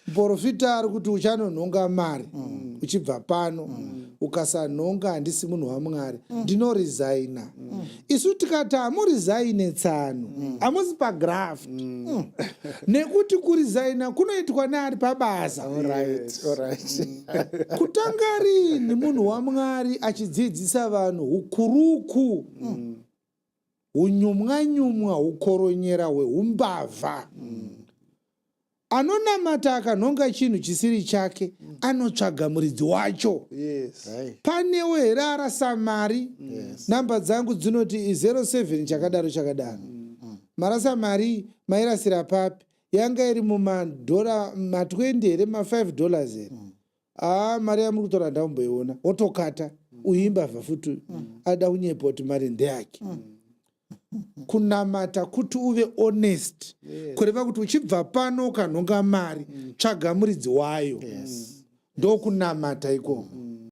Muprofita ari kuti uchanonhonga mari uchibva pano. Ukasanhonga handisi munhu waMwari. Ndinorizaina. Isu tikati hamurizaine tsano. Hamusi pagraft. Nekuti kurizaina kunoitwa neari pabasa. All right, all right. Kutanga rini munhu waMwari achidzidzisa vanhu hukuruku, hunyumwa-nyumwa, hukoronyera hweumbavha? Anonamata akanhonga chinhu chisiri chake anotsvaga muridzi wacho. Panewo here arasa mari? Namba dzangu dzinoti 07 chakadaro chakadaro. Marasa mari, mairasira papi? Yanga iri mumadhora ma20 here, ma$5 here? Haa, mari yamuri kutora ndamboiona. Wotokata. Uyu imbavha futi, ada kunyepa kuti mari ndeyake. Kunamata kuti uve honest, kureva kuti uchibva pano ukanhonga mari, tsvaga muridzi wayo. Ndokunamata ikoko.